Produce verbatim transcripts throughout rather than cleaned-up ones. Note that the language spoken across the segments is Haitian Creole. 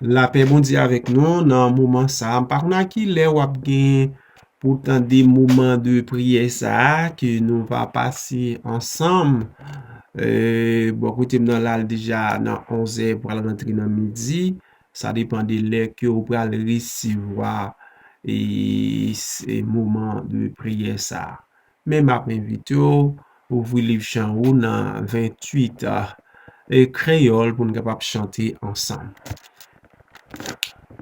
Lapè Bondye avèk nou nan moman sa a. M pa konn a ki lè w ap gen pou w tande moman de priyè sa a ke nou va pase ansanm. E, bò kote m nan la, l deja nan onzè, pral rantre nan midi. Sa depann de lè ke w pral resevwa e, se moman de priyè sa a. Men m ap envite w ouvri liv chan ou nan venntuit, e, kreyòl pou n kapab chante ansanm.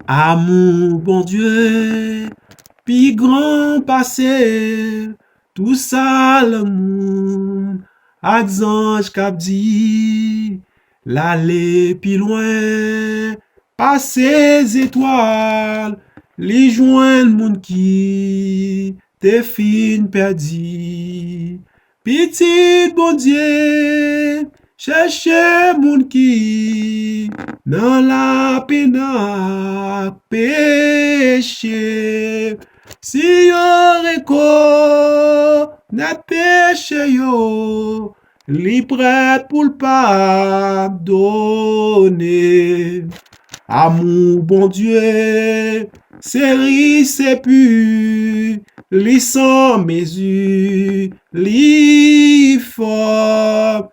Amou Bondye pi gran pase tou sa lemonn ak zanj k ap di. L ale pi lwen pase zetwal, li jwenn moun ki te fin pèdi. Pitit Bondye chèche moun ki nan lapenn ak peche. Si yo rekonèt peche yo, li prèt pou l padone. Amou Bondye se ris epi li san mezi, li fò.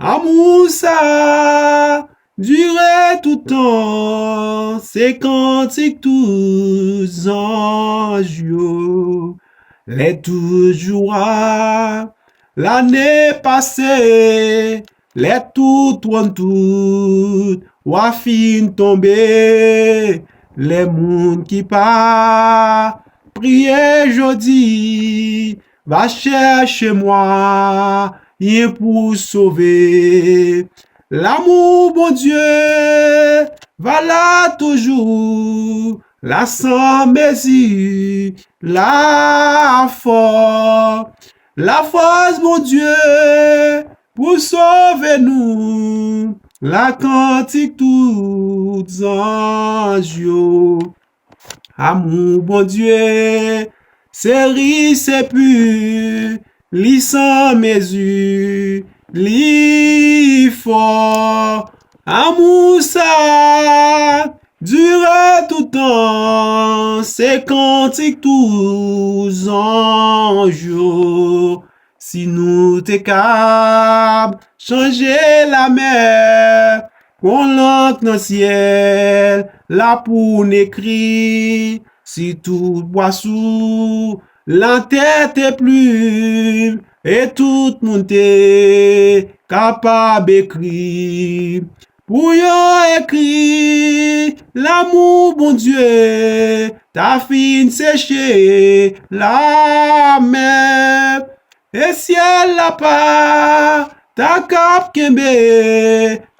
Amou sa a dire toutan, se kantik tout zanj yo. Lè tout jou a lane pase, lè tout twòn tout wa fin tonbe, lè moun ki pa priye jodi va chèche mwayen pou sove. Lamou Bondye va la toujou, la san mezi, la fò. Lafòs Bondye pou sove nou, la kantik tout zanj yo. Amou Bondye se ris epi li san mezi, li fò. Amou sa a dire toutan, se kantik tout zanj yo. Si nou te kab chanje lamè kon lank nan syèl la pou n ekri, si tout bwa sou latè te plim e tout moun te kapab ekri, pou yo ekri lamou Bondye ta fin seche lamè. E syèl la pa ta kab kenbe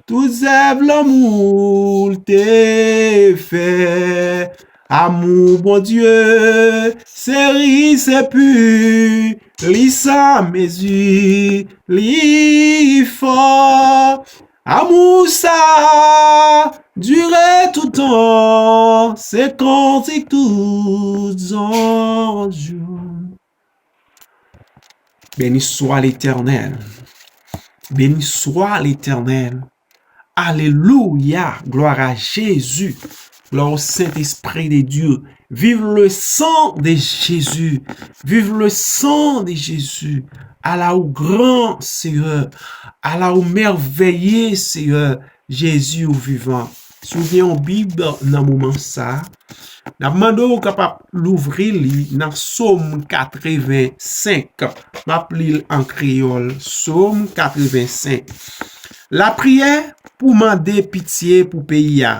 tout zèv lanmou l te fè. Amou Bondye se ris epi li san mezi, li fò. Amou sa a dire toutan, se kantik tout zanj yo. Béni soit l'Éternel. Béni soit l'Éternel. Alléluia. Gloire à Jésus. Gloire au Saint-Esprit de Dieu. Vive le sang de Jésus. Vive le sang de Jésus. Ala ou gran, Seyè. Ala ou mèvèye, Seyè. Jezi ou vivan. Si w gen yon Bib nan moman sa a, n ap mande w kapab louvri li nan Sòm katrevensenk. M ap li l an kreyòl, Sòm katrevensenk. Lapriyè pou mande pitye pou peyi a.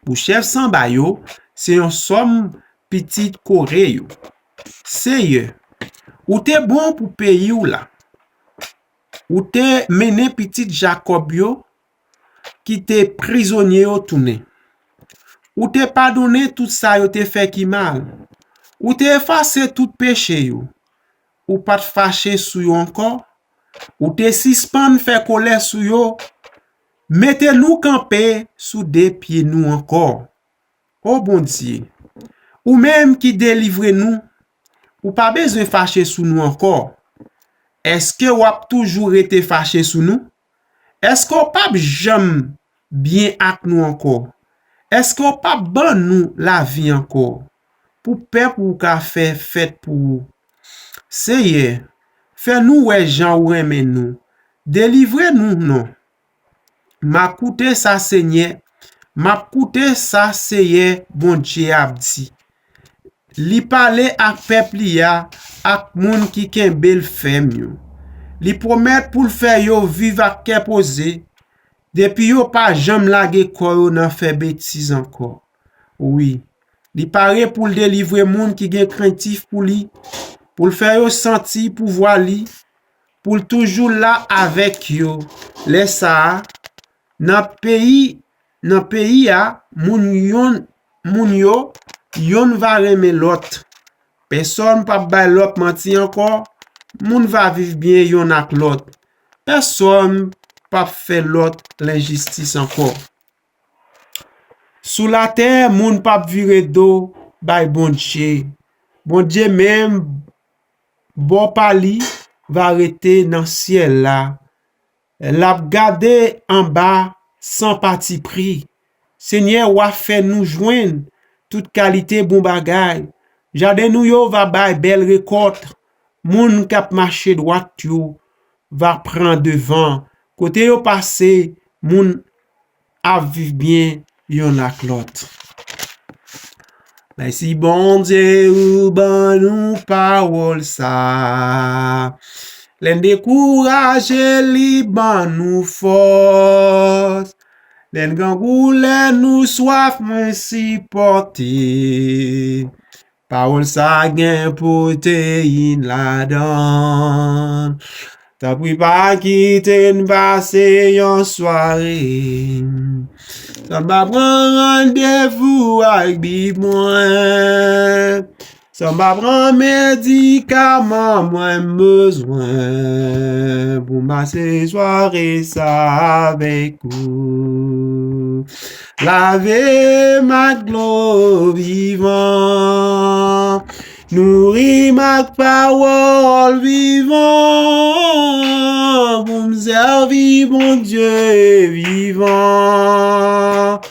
Pou chèf sanba yo, se yon sòm pitit Kore yo. Seyè, ou te bon pou peyi w la. Ou te mennen pitit Jakòb yo ki te prizonye yo tounen. Ou te padonnen tout sa yo te fè ki mal. Ou te efase tout peche yo. Ou pa t fache sou yo ankò. Ou te sispann fè kòlè sou yo. Mete nou kanpe sou de pye nou ankò. O Bondye, ou menm ki delivre nou, ou pa bezwen fache sou nou ankò. Èske w ap toujou rete fache sou nou? Èske w p ap janm byen ak nou ankò? Èske w p ap ban nou lavi ankò, pou pèp ou ka fè fèt pou ou? Seyè, fè nou wè jan ou renmen nou. Delivre nou non. M ap koute sa Senyè, m ap koute sa Seyè Bondye ap di. Li pale ak pèp li a, ak moun ki kenbe l fèm yo. Li pwomèt pou l fè yo viv ak kè poze, depi yo pa janm lage kò yo nan fè betiz ankò. Wi, li pare pou l delivre moun ki gen krentif pou li, pou l fè yo santi pouvwa li, pou l toujou la avèk yo. Lè sa a, nan peyi, nan peyi a, moun yonn, moun yo, yonn va renmen lòt. Pèsonn p ap bay lòt manti ankò. Moun va viv byen yonn ak lòt. Pèsonn p ap fè lòt lenjistis ankò. Sou latè, moun p ap vire do bay Bondye. Bondye menm, bò pa li va rete nan syèl la. L ap gade anba san patipri. Senyè, w a fè nou jwenn tout kalite bon bagay. Jaden nou yo va bay bèl rekòt. Moun k ap mache dwat yo va pran devan. Kote yo pase, moun ap viv byen yonn ak lòt. Mèsi Bondye ou ban nou pawòl sa. Lè n dekouraje, li ban nou fòs. Lè n grangou, lè nou swaf, mwen sipòte. Pawòl sa gen pwoteyin ladan l. Tanpri pa kite n pase yon sware san m pa pran randevou ak Bib mwen, san m pa pran medikaman mwen bezwen pou m pase sware sa avèk ou. Lave m ak dlo vivan, nouri m ak pawòl vivan, pou m sèvi Bondye vivan,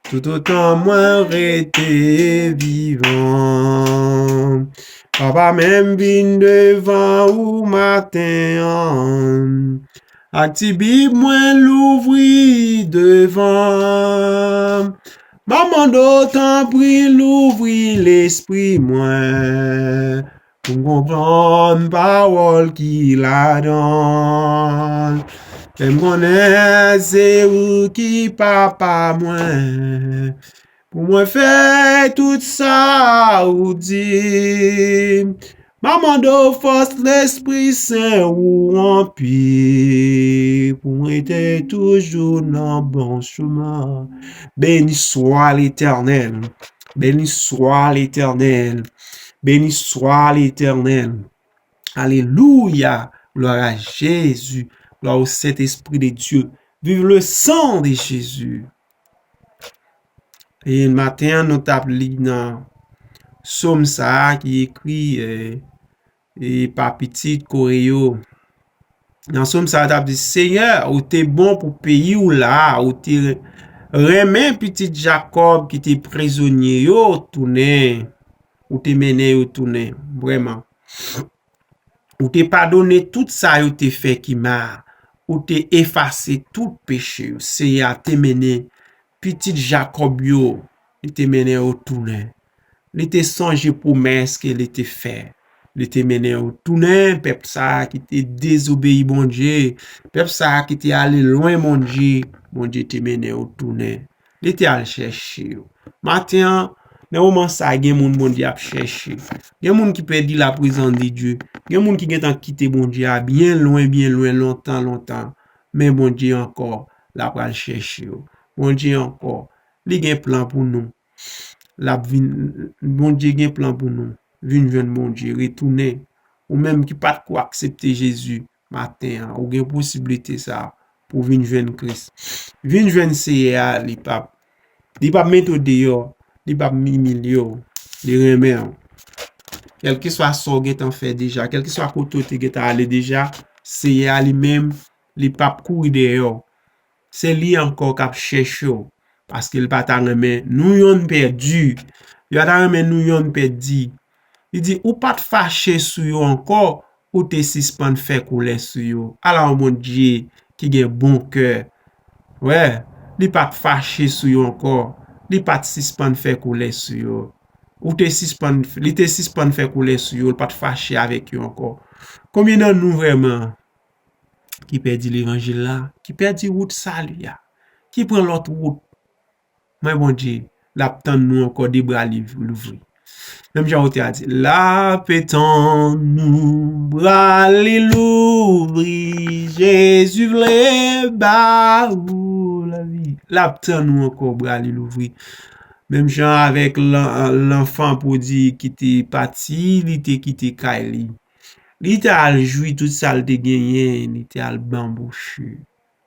toutotan mwen rete vivan. Papa, men m vin devan ou maten an, ak ti Bib mwen louvri devan m. M ap mande w, tanpri, louvri lespri mwen, pou m konprann pawòl ki ladan l. Fè m konnen se ou ki papa mwen, pou mwen fè tout sa ou di m. M ap mande w fòs Lespri Sen ou anpil, pou m rete toujou nan bon chemen. Béni soit l'Éternel. Béni soit l'Éternel. Béni soit l'Éternel. Alelouya. Gloire à Jésus. Gloire au Saint-Esprit de Dieu. Vive le sang de Jésus. E maten an, nou t ap li nan sòm sa a ki ekri, e, e pa pitit Kore yo. Nan sòm sa a, t ap di, Seyè, ou te bon pou peyi w la, ou te renmen pitit Jakòb ki te prizonye yo tounen, ou te mennen yo tounen, vrèman. Ou te padone tout sa yo te fè ki mal. Ou te efase tout peche yo. Seyè a te mennen pitit Jakòb yo, li te mennen yo tounen. Li te sonje pwomès ke li te fè. Li te mennen yo tounen, pèp sa a ki te dezobeyi Bondye, pèp sa a ki te ale lwen Bondye, Bondye te mennen yo tounen. Li te al chèche yo. Maten an, nan moman sa a, gen moun Bondye ap chèche. Gen moun ki pèdi laprezans de Dye. Gen moun ki gentan kite Bondye a byen lwen, byen lwen, lontan, lontan. Men Bondye ankò, l ap al chèche yo. Bondye ankò, li gen plan pou nou. L ap vin, Bondye gen plan pou nou. Vin jwenn Bondye, retounen. Ou menm ki pa t ko aksepte Jezi, maten an, ou gen posiblite sa a pou w vin jwenn Kris. Vin jwenn Seyè a, li p ap, li p ap mete w deyò, li p ap imilye w, li renmen w. Kèlkeswa sa w gentan fè deja, kèlkeswa kote w te gentan ale deja, Seyè a li menm, li p ap kouri dèyè w. Se li ankò k ap chèche w. Paske li pa ta renmen nou yonn pèdi. Li pa ta renmen nou yonn pèdi. Li di, ou pa t fache sou yo ankò, ou te sispann fè kòlè sou yo. Ala yon Bondye ki gen bon kè. Wè, li pa t fache sou yo ankò. Li pa t sispann fè kòlè sou yo. Ou te sispann, li te sispann fè kòlè sou yo, li pa t fache avèk yo ankò. Konbyen nan nou vrèman ki pèdi levanjil la, ki pèdi wout sali a, ki pran lòt wout? Mwen Bondye, l ap tann nou ankò, de bra li louvri. Menm jan ou te a di, l ap tann nou, bra li louvri, Jezi vle ba ou lavi. L ap tann nou ankò, bra li louvri. Menm jan avèk lan- lanfan pwodi ki te pati, li te kite kay li. Li te al jwi tout sa l te genyen, li te al banboche.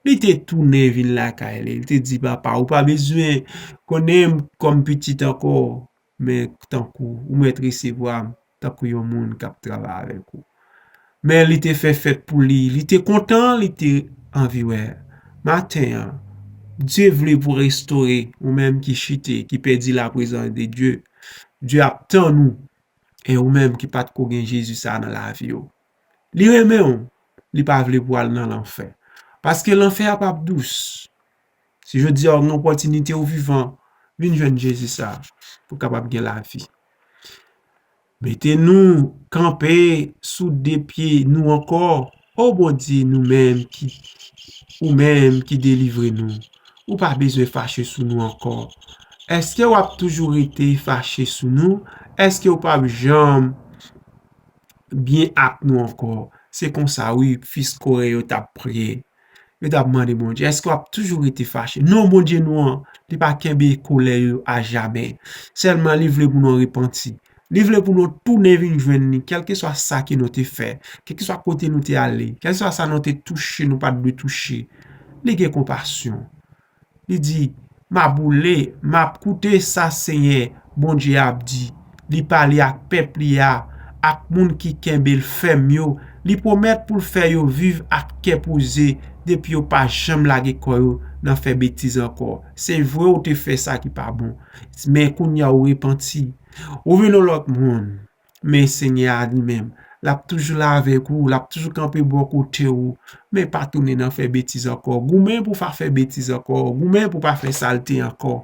Li te tounen vin lakay li. Li te di, papa, ou pa bezwen konnen m kòm pitit ankò, men tankou ou mèt resevwa m tankou yon moun k ap travay avèk ou. Men li te fè fèt pou li, li te kontan, li te anvi wè. Maten an, Dye vle pou restore ou menm ki chite, ki pèdi laprezans de Dye. Dye ap tann ou. E ou menm ki pa t ko gen Jezi sa nan lavi w. Li renmen w, li pa vle pou w al nan lanfè. Paske lanfè a p ap dous. Si jodi a w gen opòtinite ou vivan, vin jwenn Jezi sa pou w kapab gen lavi. Mete nou kanpe sou de pye nou ankò. O Bondye, nou menm ki, ou menm ki delivre nou, ou pa bezwen fache sou nou ankò. Èske w ap toujou rete fache sou nou? Èske w p ap janm byen ak nou ankò? Se konsa, wi, fis Kore yo t ap priye. Yo t ap mande Bondye, èske w ap toujou rete fache? Non, Bondye nou an, li pa kenbe kòlè yo ajamè. Sèlman, li vle pou nou repanti. Li vle pou nou tounen vin jwenn li, kèlkeswa sa ke nou te fè, kèlkeswa kote nou te ale, kèlkeswa sa nou te touche, nou pa t dwe touche. Li gen konpasyon. Li di, m ap boule, m ap koute sa Senyè Bondye a ap di. Li pale ak pèp li a, ak moun ki kenbe l fèm yo. Li pwomèt pou l fè yo viv ak kè poze depi yo pa janm lage kò yo nan fè betiz ankò. Se vre ou te fè sa ki pa bon, men kounye a ou repanti. Ou vin yon lòt moun. Men Senyè a li menm, l ap toujou la avèk ou, l ap toujou kanpe bò kote w. Men pa tounen nan fè betiz ankò. Goumen pou w pa fè betiz ankò. Goumen pou w pa fè salte ankò.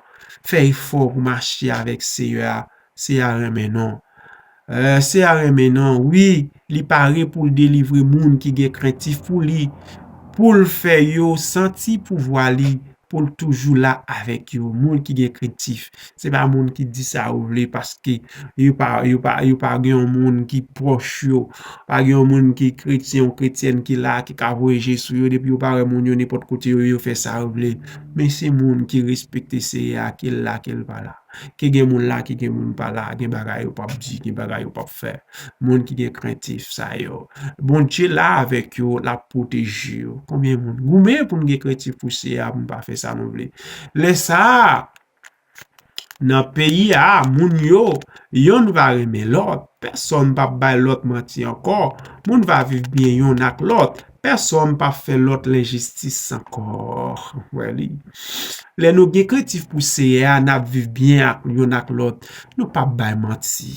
Fè efò pou w mache avèk Seyè a. Seyè a renmen nou. Eh, Seyè a renmen nou. Wi, li pare pou l delivre moun ki gen krentif pou li, pou l fè yo santi pouvwa li, pou l toujou la avèk yo. Moun ki gen krentif. Se pa moun ki di sa yo vle paske yo pa, yo pa, yo pa gen yon moun ki pwòch yo. Pa gen yon moun ki kretyen ou kretyèn ki la, ki ka voye je sou yo. Depi yo pa wè moun yo nenpòt kote yo, yo fè sa yo vle. Men se moun ki respekte Seyè a, ke l la, ke l pa la. Ke gen moun la, ke gen moun pa la. Gen bagay yo p ap di, gen bagay yo p ap fè. Moun ki gen krentif sa yo. Bondye la avèk yo, l ap pwoteje yo. Konbyen moun? Goumen pou n gen krentif pou Seyè a, pou n pa fè sa nou vle. Lè sa a, nan peyi a, moun yo, yonn va renmen lòt. Pèsonn p ap bay lòt manti ankò. Moun va viv byen yonn ak lòt. Pèsonn p ap fè lòt lenjistis ankò. Wè li. Lè nou gen krentif pou Seyè a, n ap viv byen ak yonn ak lòt. Nou p ap bay manti.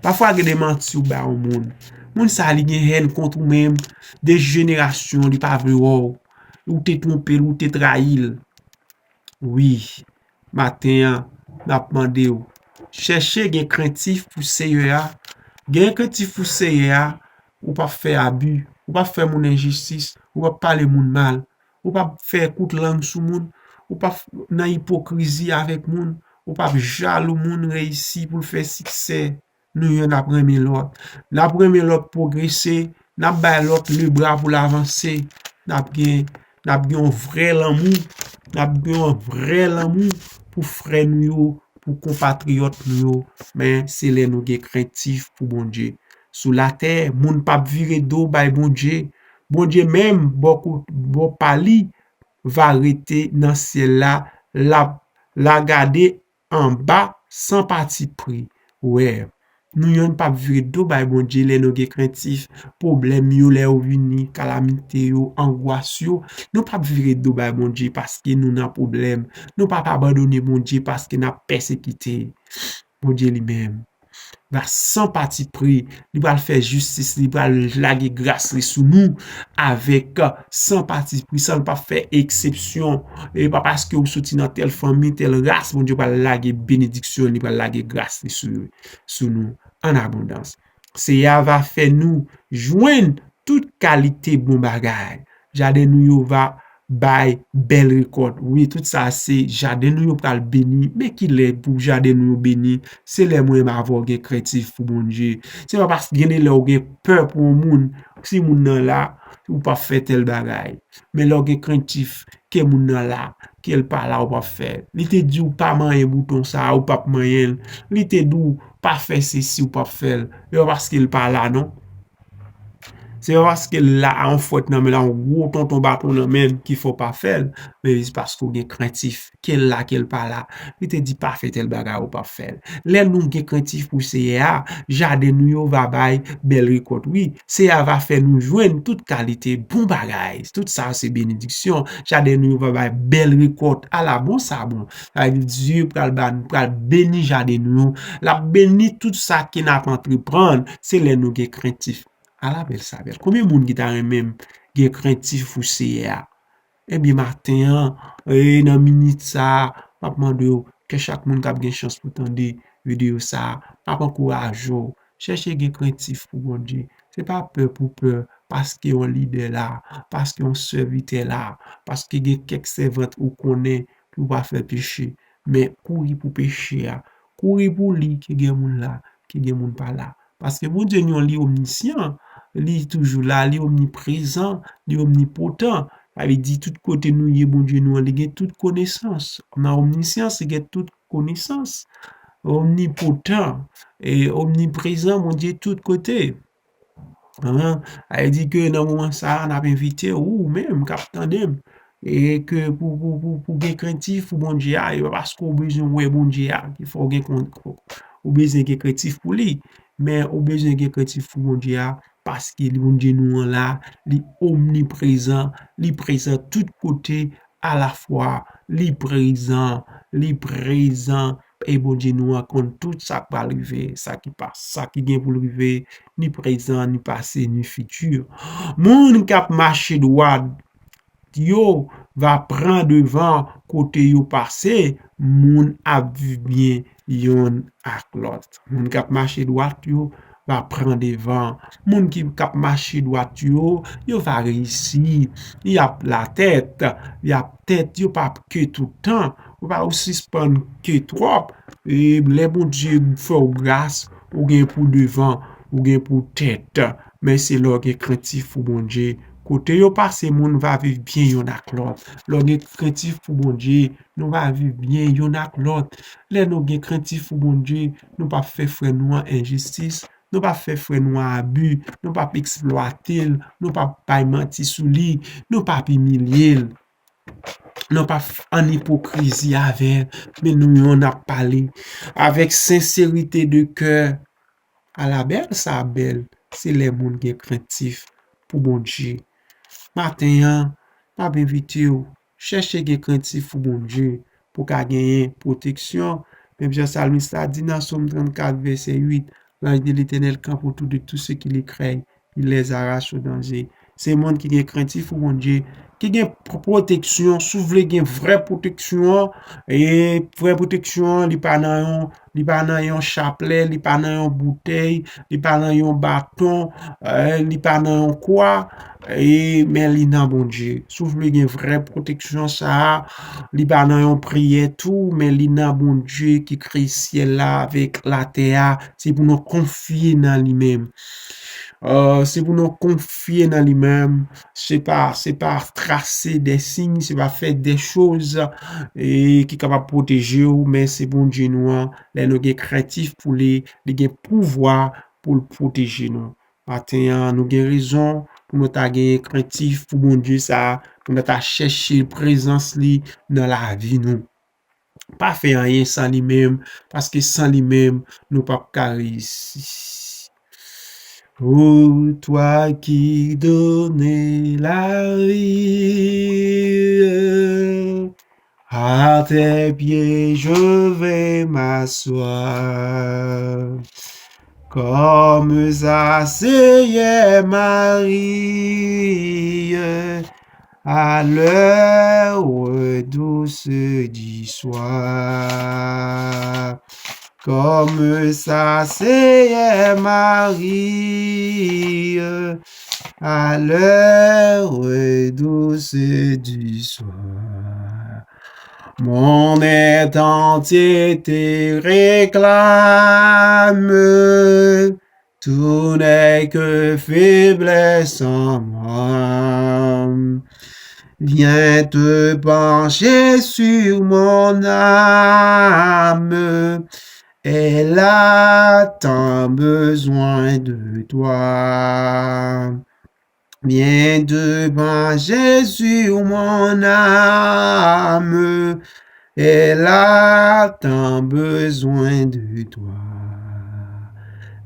Pafwa gen de manti ou bay yon moun. Moun sa li gen hèn kont ou menm, de jenerasyon li pa vle wè w. Ou te twonpe l, ou te trayi l. Wi, maten an, n ap mande w, chèche gen krentif pou Seyè a. Gen krentif pou Seyè a, ou p ap fè abi, ou p ap fè moun enjistis, ou p ap pale moun mal, ou p ap fè kout lang sou moun, ou p ap nan ipokrizi avèk moun, ou p ap jalou moun reyisi pou l fè siksè. Nou yonn ap renmen lòt. N ap renmen lòt pwogrese. N ap bay lòt lebra pou l avanse. N ap gen, n ap gen yon vrè lanmou. N ap gen yon vrè lanmou pou frè nou yo, pou konpatriyòt nou yo. Men se lè nou gen krentif pou Bondye. Sou latè, moun p ap vire do bay Bondye. Bondye menm, bò ko-, bò pa li, va rete nan syèl la, l ap, l a gade anba san patipri. Wè, Nou yonn p ap vire do bay Bondye lè nou gen krentif, pwoblèm yo lè yo vini, kalamite yo, angwas yo. Nou p ap vire do bay Bondye paske nou nan pwoblèm. Nou p ap abandone Bondye paske n ap pèsekite. Bondye li menm va san patipri, li pral fè jistis, li pral lage gras li sou nou avèk san patipri, san l p ap fè eksepsyon. E pa paske ou soti nan tèl fanmi, tèl ras, Bondye pral lage benediksyon, li pral lage gras li sou, sou nou an abondans. Seyè a va fè nou jwenn tout kalite bon bagay. Jaden nou yo va bay bèl rekòt. Wi, tout sa se jaden nou yo pral beni. Men ki lè pou jaden nou yo beni? Se lè mwen m avè w gen krentif pou Bondye. Se pa paske gen de lè ou gen pè pou yon moun, si moun nan la, ou p ap fè tèl bagay. Men lè w gen krentif, ke moun nan la, ke l pa la, ou p ap fè l. Li te di w pa manyen bouton sa a, ou p ap manyen l. Li te di w pa fè sesi, ou p ap fè l. E pa paske l pa la, non. Se pa paske l la a yon fwèt nan men l, a yon gwo tonton baton nan men l ki fè w pa fè l, men se paske w gen krentif. Ke l la, ke l pa la. Li te di pa fè tèl bagay, ou p ap fè l. Lè nou gen krentif pou Seyè a, jaden nou yo va bay bèl rekòt. Wi, Seyè a va fè nou jwenn tout kalite bon bagay. Tout sa se benediksyon. Jaden nou yo va bay bèl rekòt. Ala bon sa bon. Sa vle di Dye pral ba, pral beni jaden nou yo. L ap beni tout sa ke n ap antreprann. Se lè nou gen krentif. Ala bèl sa bèl. Konbyen moun ki ta renmen gen krentif pou Seyè a? Ebyen, maten an, e, nan minit sa a, m ap mande w, ke chak moun k ap gen chans pou tande videyo sa a, m ap ankouraje w, chèche gen krentif pou Bondye. Se pa pè pou pè, paske yon lidè la, paske yon sèvitè la, paske gen kèk sèvant ou konnen ki w pa fè peche. Men kouri pou peche a, kouri pou li, ke gen moun la, ke gen moun pa la. Paske Bondye nou an, li omnisyan, li toujou la, li omniprezan, li omnipotan. Sa vle di tout kote nou ye, Bondye nou an, li gen tout konesans. Nan omnisyans, li gen tout konesans. Omnipotan, e omniprezan, Bondye tout kote. Amen. Sa vle di ke nan moman sa a, n ap envite ou menm k ap tande m, e ke pou, pou, pou, pou gen krentif pou Bondye a, e pa paske w bezwen wè Bondye a ki fè w gen kon-, ou bezwen gen krentif pou li, men ou bezwen gen krentif pou Bondye a, paske li, Bondye nou an la, li omniprezan, li prezan tout kote alafwa, li prezan, li prezan, e Bondye nou an konn tout sa k pral rive, sa ki pa, sa ki gen pou l rive, ni prezan, ni pase, ni fiti. Moun k ap mache dwat yo va pran devan kote yo pase, moun ap viv byen yonn ak lòt. Moun k ap mache dwat yo va pran devan. Moun ki, k ap mache dwat yo, yo va reyisi. Y ap latèt, y ap tèt, yo p ap ke tout tan. Ou pa ou sispann ke twòp. E lè Bondye fè w gras, ou gen pou devan, ou gen pou tèt. Men se lè w gen krentif pou Bondye. Kote yo pase, moun va viv byen yonn ak lòt. Lè w gen krentif pou Bondye, nou va viv byen yonn ak lòt. Lè nou gen krentif pou Bondye, nou p ap fè frè nou an enjistis, nou p ap fè frè nou an abi, nou p ap eksplwate l, nou p ap bay manti sou li, nou p ap imilye l. Nou p ap f-, an ipokrizi avè l, men nou yonn ap pale avèk senserite de kè. Ala bèl sa bèl, se lè moun gen krentif pou Bondye. Maten an, m ap envite w, chèche gen krentif pou Bondye, pou w ka genyen pwoteksyon. Menm jan salmis la di nan Sòm trannkat, vèsè uit, L'ange de l'Éternel campe autour de tous ceux qui le craignent, il les arrache au danger. Se moun ki gen krentif pou Bondye, ki gen p-, pwoteksyon, si w vle gen vrè pwoteksyon, e vrè pwoteksyon, li pa nan yon, li pa nan yon chaplè, li pa nan yon boutèy, li pa nan yon baton, e li pa nan yon kwa, e, men li nan Bondye. Si w vle gen vrè pwoteksyon sa a, li pa nan yon priyè tou, men li nan Bondye ki kreye syèl la avèk latè a. Se pou nou konfye nan li menm. Euh, se pou nou konfye nan li menm. Se pa, se pa trase de siy, se pa fè de choz, e, ki kapab pwoteje w, men se Bondye nou an. Lè nou gen krentif pou li, li gen pouvwa pou l pwoteje nou. Maten an, nou gen rezon pou nou ta genyen krentif pou Bondye sa a, pou nou ta chèche prezans li nan lavi nou. pa fè anyen san li menm, paske san li menm, nou p ap ka reyisi. Ô toi qui donnes la vie, à tes pieds je vais m'asseoir. Comme ça, Seigneur, m'arrive à l'heure douce du soir. Comme ça, Seigneur, m'arrive à l'heure douce du soir. Mon être entier te réclame, tout n'est que faiblesse en moi. Viens te pencher sur mon âme, elle a tant besoin de toi. Viens te pencher sur mon âme, elle a tant besoin de toi.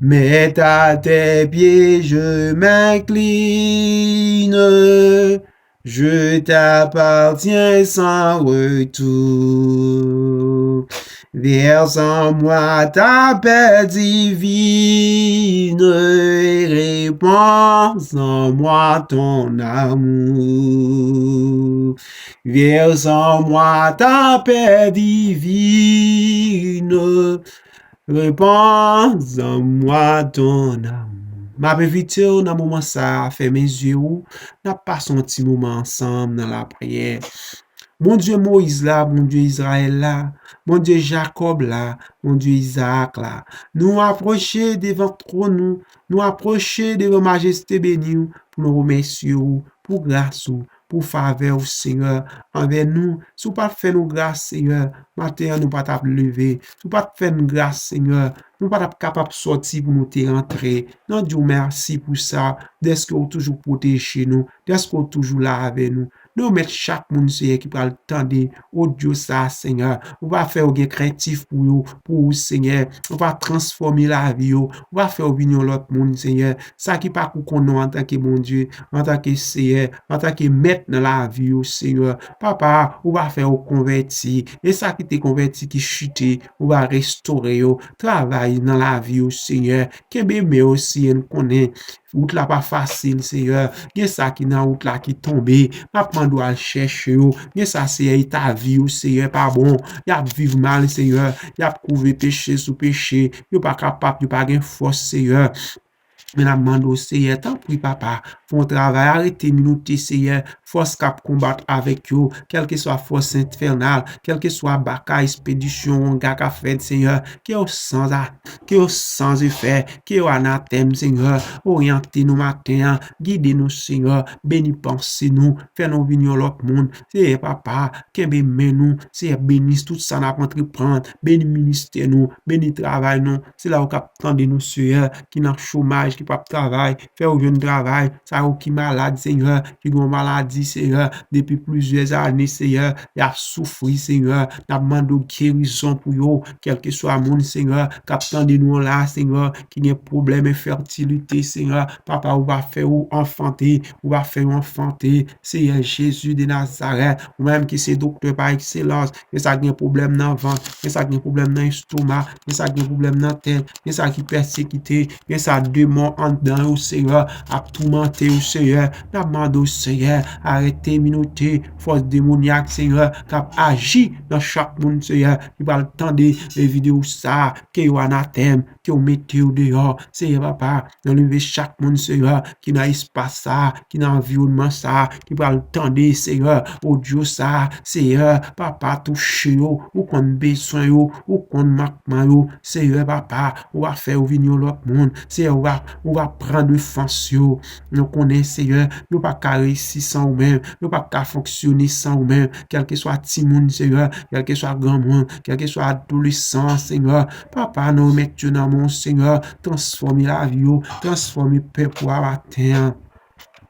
Mais à tes pieds je m'incline, je t'appartiens sans retour. Verse en moi ta paix divine, et répands en moi ton amour. Verse en moi ta paix divine, répands en moi ton amour. M ap envite w nan moman sa a, fèmen zye w, n ap pase yon ti moman ansanm nan lapriyè. Bondye Moyiz la, Bondye Izrayèl la, Bondye Jakòb la, Bondye Izaak la, nou apwoche devan twòn ou, nou apwoche devan majeste beni w pou nou remèsye w pou gras ou, pou favè w, Senyè, anvè nou. Si w pa t fè nou gras, Senyè, maten an nou pa t ap leve. Si w pa t fè n gras, Senyè, nou pa t ap kapab sòti pou nou te rantre. Nou di w mèsi pou sa, dèske w toujou pwoteje nou, dèske w toujou la avè nou. Nou remèt chak moun, Senyè, ki pral tande odyo sa, Senyè. Ou va fè yo gen krentif pou yo, pou ou, Senyè. Ou va transfòme lavi yo. Ou va fè yo vin yon lòt moun, Senyè. Sa ki pa kou konnen w antanke Bondye, antanke Seyè, antanke Mèt nan lavi yo, Senyè. Papa, ou va fè yo konvèti. E sa ki te konvèti, ki chite, ou va restore yo. Travay nan lavi yo, Senyè. Kenbe men yo, Senyè, n konnen wout la pa fasil, Senyè. Gen sa ki nan wout la ki tonbe. M ap mande w al chèche yo. Gen sa, Senyè, eta vi yo, Senyè, pa bon. Y ap viv mal, Senyè. Y ap kouvri peche sou peche. Yo pa kapab, yo pa gen fòs, Senyè. Men n ap mande w, Senyè, tanpri, Papa, fè yon travay, arete minote, Senyè, fòs k ap konbat avèk yo, kèlkeswa fòs enfènal, kèlkeswa baka, espedisyon, wanga k ap fèt, Senyè, ke yo san a-, ke yo san efè, ke yo anatèm, Senyè, oryante nou maten an, gide nou, Senyè, beni panse nou, fè nou vin yon lòt moun, Senyè, Papa, kenbe men nou, Senyè, beni tout sa n ap antreprann, beni ministè nou, beni travay nou, se la yo k ap tande nou, Senyè, ki nan chomaj, ki p ap travay, fè yo jwenn travay, sa yo ki malad, Senyè, ki gen yon maladi, Senyè, depi plizyè ane, Senyè, y ap soufri, Senyè, n ap mande w gerizon pou yo, kèlkeswa moun, Senyè, k ap tande nou an la, Senyè, ki gen pwoblèm enfètilite, Senyè, Papa, ou va fè yo anfante, ou va fè yo anfante, Senyè Jezi de Nazarèt, ou menm ki se doktè pa ekselans, gen sa gen pwoblèm nan vant, gen sa gen pwoblèm nan estoma, gen sa gen pwoblèm nan tèt, gen sa ki pèsekite, gen sa demon anndan yo, Senyè, ap toumante yo, Senyè. N ap mande w, Senyè, arete minote fòs demonyak, Senyè, k ap aji nan chak moun, Senyè, ki pral tande videyo sa, ke yo anatèm, ke yo mete yo deyò, Senyè Papa, anleve chak moun, Senyè, ki nan espas sa, ki nan anviwònman sa, ki pral tande, Senyè, odyo sa, Senyè, Papa, touche yo, ou konn bezwen yo, ou konn mankman yo, Senyè, Papa, ou va fè yo vin yon lòt moun, Senyè, ou va, ou va pran defans yo. Nou konnen, Senyè, yo pa ka reyisi san ou menm, yo pa ka fonksyone san ou menm, kèlkeswa timoun, Senyè, kèlkeswa granmoun, kèlkeswa adolesan, Senyè, Papa, nou remèt yo nan men w, Senyè. Transfòme lavi yo, transfòme pèp ou a maten an.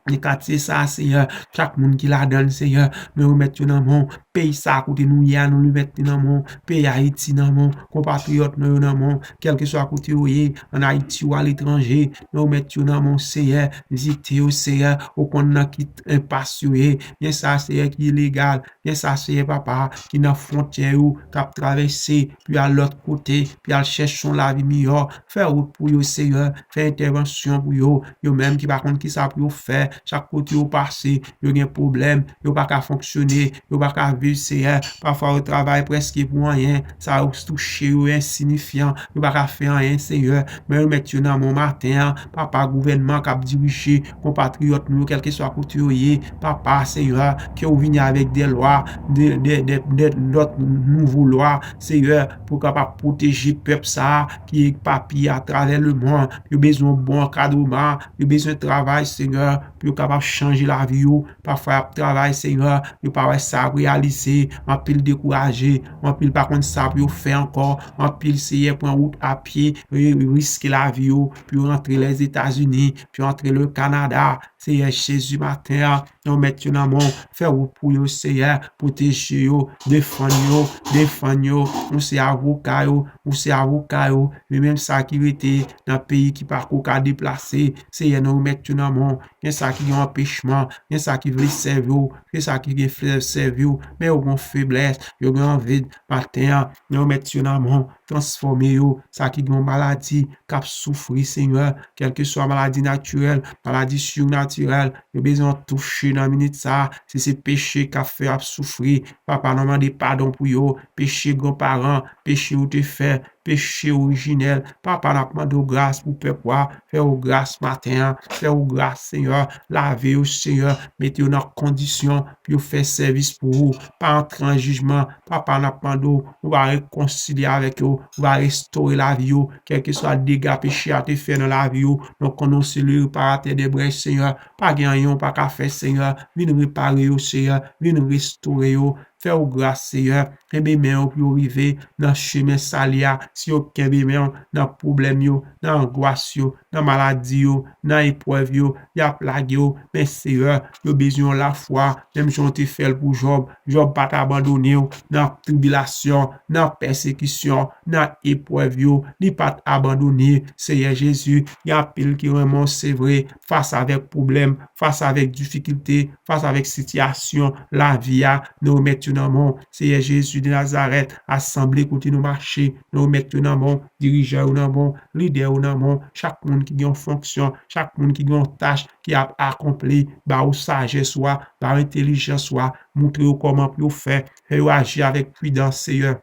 Nan katye sa a, Senyè, chak moun ki ladan l, Senyè, nou remèt yo nan men w. Peyi sa a kote nou ye a, nou remèt li nan men w. Peyi Ayiti nan men w. Konpatriyòt nou yo nan men w. Kèlkeswa kote yo ye, ann Ayiti ou aletranje, nou remèt yo nan men w, Seyè. Vizite yo, Seyè. Ou konn nan ki enpas yo ye. Gen sa, Seyè, ki ilegal. Gen sa, Seyè, papa, ki nan fwontyè yo, k ap travèse pou y al lòt kote, pou y al chèche yon lavi miyò. Fè wout pou yo, Seyè. Fè entèvansyon pou yo. Yo menm ki pa konn ki sa pou yo fè. Chak kote yo pase, yo gen pwoblèm. Yo pa ka fonksyone. Yo pa ka viv, Seyè. Pafwa, yo travay prèske pou anyen. Sa yo touche yo ensinifyan. Yo pa ka fè anyen, Seyè. Men remèt yo nan men w maten an. Papa, gouvènman k ap dirije konpatriyòt nou yo, kèlkeswa kote yo ye. Papa, Seyè, ke w vini avèk de lwa, de, de, de, de lòt nouvo lwa, Seyè, pou w kapab pwoteje pèp sa a ki epapiye atravè lemonn. Yo bezwen yon bon ankadreman, yo bezwen travay, Seyè, pou yo kapab chanje lavi yo. Pafwa, y ap travay, Seyè, yo pa wè sa ap reyalize. Anpil dekouraje, anpil pa konn sa pou yo fè ankò. Anpil, Seyè, pran wout apye, ri-, riske lavi yo pou yo rantre Lèzetazini, pou yo rantre le Kanada. Seyè Jezi, maten an, nou remèt yo nan men w. Fè wout pou yo, Seyè. Pwoteje yo, defann yo, defann yo. Ou se avoka yo, ou se avoka yo. Men menm sa ki rete nan peyi ki pako ka deplase, Seyè, nou remèt yo nan men w. Gen sa ki gen anpechman, gen sa ki vle sèvi w, gen sa ki gen flèv sèvi w, men yo gen feblès, yo gen anvid. Maten an, nou remèt yo nan men w, transfòme yo. Sa ki gen yon maladi, k ap soufri, Senyè, kèlkeswa maladi natirèl, maladi sirnatirèl, yo bezwen touche nan minit sa a. Si se peche k ap fè y ap soufri, papa, nou mande padon pou yo. Peche granparan, peche ou te fè, peche orijinèl. Papa, n ap mande w gras pou pèp ou a. Fè yo gras maten an. Fè yo gras, Senyè. Lave yo, Senyè. Mete yo nan kondisyon pou yo fè sèvis pou ou. Pa antre an jijman. Papa, n ap mande w, ou va rekonsilye avèk yo, ou va restore lavi yo, kèlkeswa dega peche a te fè nan lavi yo. Nou konnen w se le reparatè dè brèch, Senyè. Pa gen anyen w pa ka fè, Senyè. Vin repare yo, Senyè. Vin restore yo. Fè yo gras, Senyè. Kenbe men yo pou yo rive nan chemen sali a. Si yo kenbe men yo nan pwoblèm yo, nan angwas yo, nan maladi yo, nan eprèv yo, y ap lage yo. Men, Senyè, yo bezwen yon lafwa, menm jan w te fè l pou Jòb. Jòb pa t abandone w nan tribilasyon, nan pèsekisyon, nan eprèv yo. Li pa t abandone. Seyè Jezi, gen anpil ki renmen w, se vre, fas avèk pwoblèm, fas avèk difikilte, fas avèk sitiyasyon lavi a, nou remèt yo nan men w. Seyè Jezi de Nazarèt, asanble kote nou mache, nou remèt yo nan men w. Dirijan yo nan men w, lidè yo nan men w. Chak moun ki gen yon fonksyon, chak moun ki gen yon tach ki ap akonpli, ba yo sajès ou a, ba yo entèlijans ou a, montre yo kòman pou yo fè, fè yo aji avèk pridans, Seyè.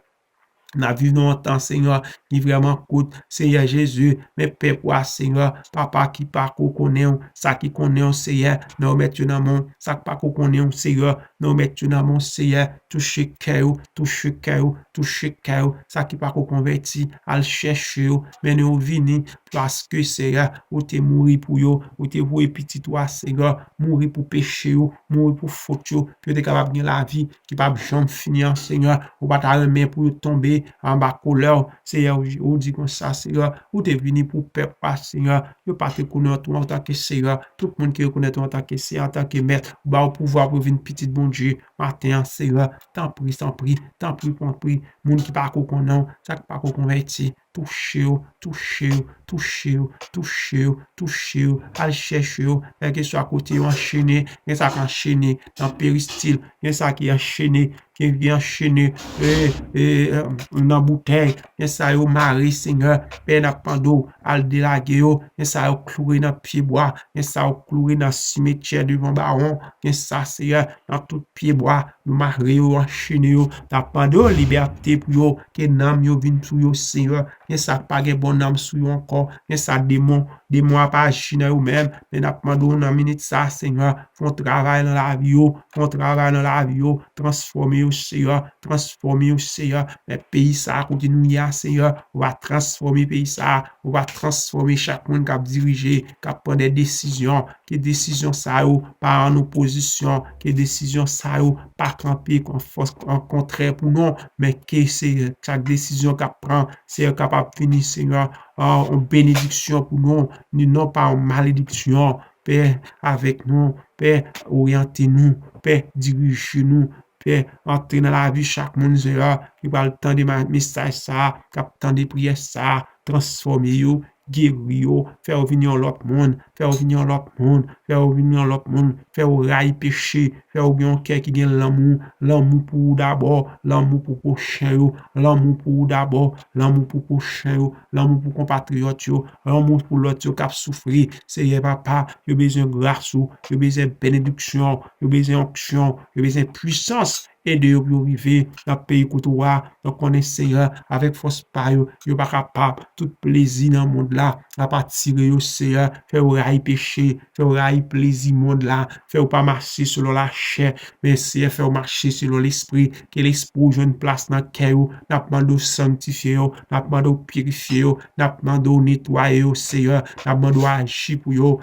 N ap viv nan yon tan, Senyè, ki vrèman kout, Seyè Jezi, men pèp ou a, Senyè, papa ki pako konnen w, sa ki konnen w, Seyè, nou remèt yo nan men w, sa k pako konnen w, Seyè, nou remèt yo nan men w, Seyè, touche kè yo, touche kè yo, touche kè yo, sa ki pako konvèti, al chèche yo, mennen yo vini, paske, Seyè, ou te mouri pou yo, ou te voye pitit ou a, Seyè, mouri pou peche yo, mouri pou fot yo, pou yo te kapab gen lavi ki p ap janm fini an, Senyè. Ou pa ta renmen pou yo tonbe anba kolè w, Seyè. Ou, ou di konsa, Senyè, ou te vini pou pèp ou a, Senyè. Yo pa te rekonèt ou antanke Seyè. Tout moun ki rekonèt ou antanke Seyè, antanke Mèt, ou ba yo pouvwa pou yo vin pitit Bondye maten an, Senyè. Tanpri, tanpri, tanpri, tanpri. Moun ki pako konnen w, sa ki pako konvèti, touche yo, touche yo, touche yo, touche yo, touche yo, al chèche yo, kèlkeswa kote yo anchene, gen sa k anchene nan peristil, gen sa ki anchene, gen ki anchene, e, e, e, nan boutèy, gen sa yo mare, Senyè, Pè, n ap mande w, al delage yo, gen sa yo kloure nan pyebwa, gen sa yo kloure nan simetyè devan Bawon, gen sa, Senyè, nan tout pyebwa, yo mare yo, anchene yo, n ap mande w libète pou yo, ke nanm yo vin sou yo, Senyè. Gen sa k pa gen bon nanm sou yo ankò, gen sa demon, demon ap aji nan yo menm, men n ap mande w nan minit sa, Senyè, fè yon travay nan lavi yo, fè yon travay nan lavi yo, transfòme yo, Senyè, transfòme yo, Senyè. Men peyi sa a kote nou ye a, Senyè, ou va transfòme peyi sa a, ou va transfòme chak moun k ap dirije, k ap pran de desizyon, ke desizyon sa yo pa an opozisyon, ke desizyon sa yo pa kanpe kon fòs an kontrè pou nou, men ke se chak desizyon k ap pran, Senyè, kapab vini, Senyè, an, an benediksyon pou nou, ni non pa an malediksyon. Pè, avèk nou, Pè, oryante nou, Pè, dirije nou, Pè, antre nan lavi chak moun, Senyè, ki pral tande ma-, mesaj sa a, k ap tande priyè sa a, transfòme yo, geri yo, fè yo vin yon lòt moun, fè yo vin yon lòt moun, fè yo vin yon lòt moun, fè yo rayi peche, fè yo gen yon kè ki gen lanmou, lanmou pou ou dabò, lanmou pou pwochen yo, lanmou pou ou dabò, lanmou pou pwochen yo, lanmou pou konpatriyòt yo, lanmou pou lòt yo k ap soufri. Seyè Papa, yo bezwen gras ou, yo bezwen benediksyon, yo bezwen onksyon, yo bezwen pwisans. Ede yo pou yo rive nan peyi kote w a. Yo konnen, Seyè, avèk fòs pa yo, yo pa kapab. Tout plezi nan mond la ap atire yo, Seyè. Fè yo rayi peche, fè yo rayi plezi mond la, fè yo pa mache selon lachè, men, Seyè, fè yo mache selon Lespri. Ke Lespri w jwenn plas nan kè yo. N ap mande w sanktifye yo, n ap mande w pirifye yo, n ap mande w netwaye yo, Seyè. N ap mande w aji pou yo.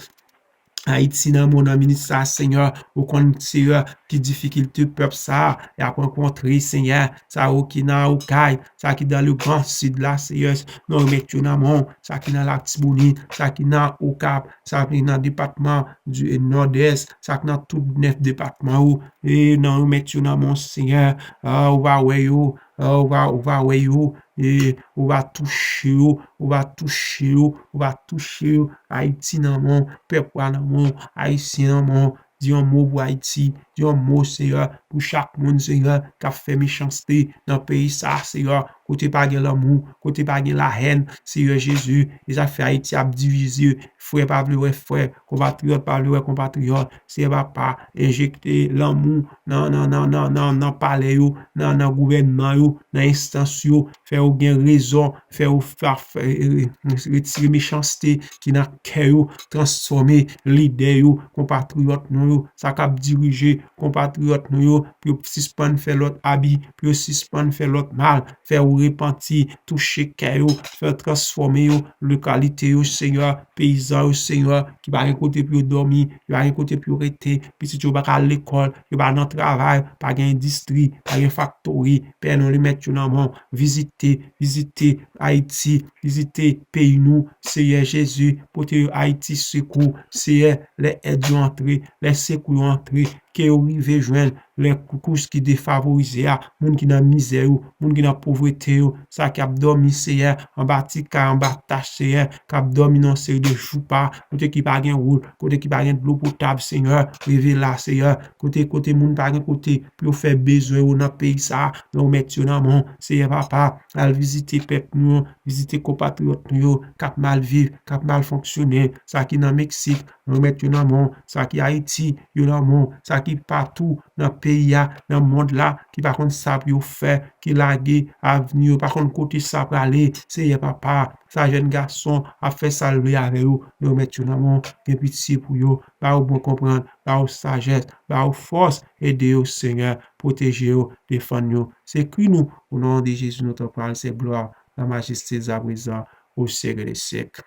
Ayiti nan men w nan minit sa a, Senyè, ou konn, Seyè, ki difikilte pèp sa a y ap rankontre, Senyè, sa yo ki nan Okay, sa ki nan Leban Sid la, Seyè, nou remèt yo nan men w, sa ki nan Latibonit, sa ki nan Okap, sa ki nan depatman di Nòdès, sa ki nan tout nèf depatman yo, e nou remèt yo nan men w, Senyè, a, ou va wè yo, a, ou va, ou va wè yo, e ou va touche yo, ou va touche yo, ou va touche yo. Ayiti nan men w, pèp la nan men w, Ayisyen nan men w. Di yon mo pou Ayiti, di yon mo, Seyè, pou chak moun, Seyè, k ap fè mechanste nan peyi sa a, Seyè, kote pa gen lanmou, kote pa gen lahèn, Seyè Jezi, e sa k fè Ayiti ap divize, frè pa vle wè frè, konpatriyòt pa vle wè konpatriyòt, Seyè Papa, enjekte lanmou nan, nan, nan, nan, nan, nan palè yo, nan, nan gouvènman yo, nan enstans yo, fè yo gen rezon, fè yo fa-, fè, e, retire mechanste ki nan kè yo, transfòme lidè yo, konpatriyòt nou yo, sa k ap dirije konpatriyòt nou yo, pou yo sispann fè lòt abi, pou yo sispann fè lòt mal, fè yo repanti, touche kè yo, fè yo transfòme yo, lokalite yo, Seyè, peyizan yo, Seyè, ki pa gen kote pou yo dòmi, yo pa gen kote pou yo rete, pitit yo pa ka al lekòl, yo pa nan travay, pa gen endistri, pa gen faktori, Pè, nou remèt yo nan men w, vizite, vizite Ayiti, vizite peyi nou, Seyè Jezi, pote yo Ayiti sekou, Seyè, lè èd yo antre, lè sekou yo antre, ke yo rive jwenn lè kous ki defavorize a, moun ki nan mizè yo, moun ki nan povrete yo, sa k ap dòmi, Seyè, anba ti kay, anba tach, Seyè, k ap dòmi nan yon seri de joupa, kote ki pa gen wout, kote ki pa gen dlo potab, Seyè, rive la, Seyè, kote, kote moun pa gen kote pou yo fè bezwen yo nan peyi sa a, nou remèt yo nan men w, Seyè Papa, al vizite pèp nou yo, vizite konpatriyòt nou yo, k ap mal viv, k ap mal fonksyone, sa ki nan Meksik, nou remèt yo nan men w, sa ki Ayiti, yo nan men w, sa ki patou nan peyi a, nan mond la, ki pa konn sa pou yo fè, ki lage avni yo, pa konn kote sa prale, Seyè Papa, sa jèn gason ap fè sa l vle avè yo, nou remèt yo nan men w, gen pitye pou yo, ba yo bon konprann, ba yo sajès, ba yo fòs, ede yo, Senyè, pwoteje yo, defann yo. Se kri nou, o non de Jezi, notre Père céleste, gloire, la majesté à présent, au siècle des siècles.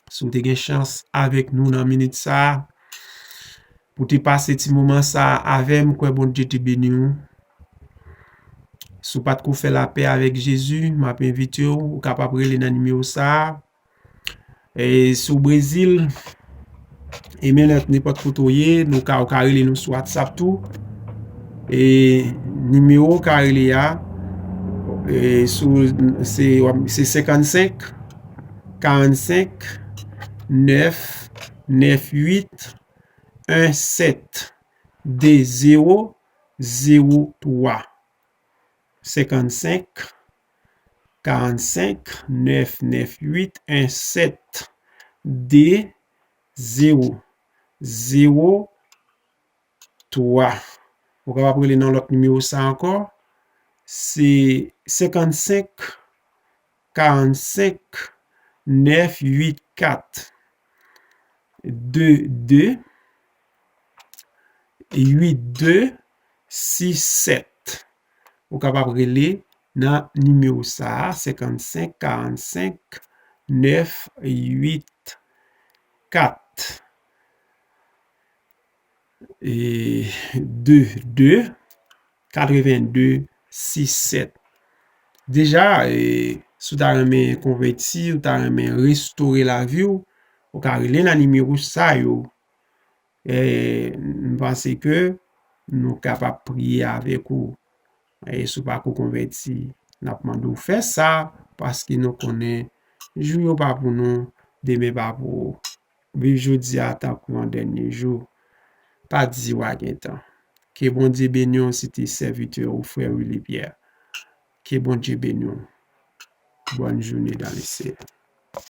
Si w te gen chans avèk nou nan minit sa a, pou te pase ti moman sa a avè m, m kwè Bondye te beni w. Si w pa t ko fè lapè avèk Jezi, m ap envite w, ou kapab rele nan nimewo sa a. E si w Brezil, e menm lè nenpòt kote w ye, nou ka, ou ka rele nou sou WhatsApp tou. E nimewo w ka rele a, e sou, se, se senkannsenk, karannsenk, nèf, nèf uit, en sèt, de zewo, zewo twa. Senkannsenk, karannsenk, nèf, nèf uit, en sèt, de zewo, zewo twa. Ou kapab rele nan lòt nimewo sa ankò. Se senkannsenk, karannsenk, nèf uit kat, de de, uit de, sis sèt. Ou kapab rele nan nimewo sa a, senkannsenk, karannsenk, nèf uit kat. E de de, katrevenn de, sis sèt. Deja, e, si w ta renmen konvèti, ou ta renmen restore lavi w, ou ka rele nan nimewo sa yo. E, m panse ke nou kapab priye avèk ou. E si w pako konvèti, n ap mande w fè sa, paske nou konnen jou yo pa pou nou, demen pa pou ou. Viv jodi a tankou yon dènye jou. Pa di w a gen tan. Ke Bondye beni w, se te sèvitè ou, frè Willy Pierre. Ke Bondye beni w. Bòn jounen dan le Senyè.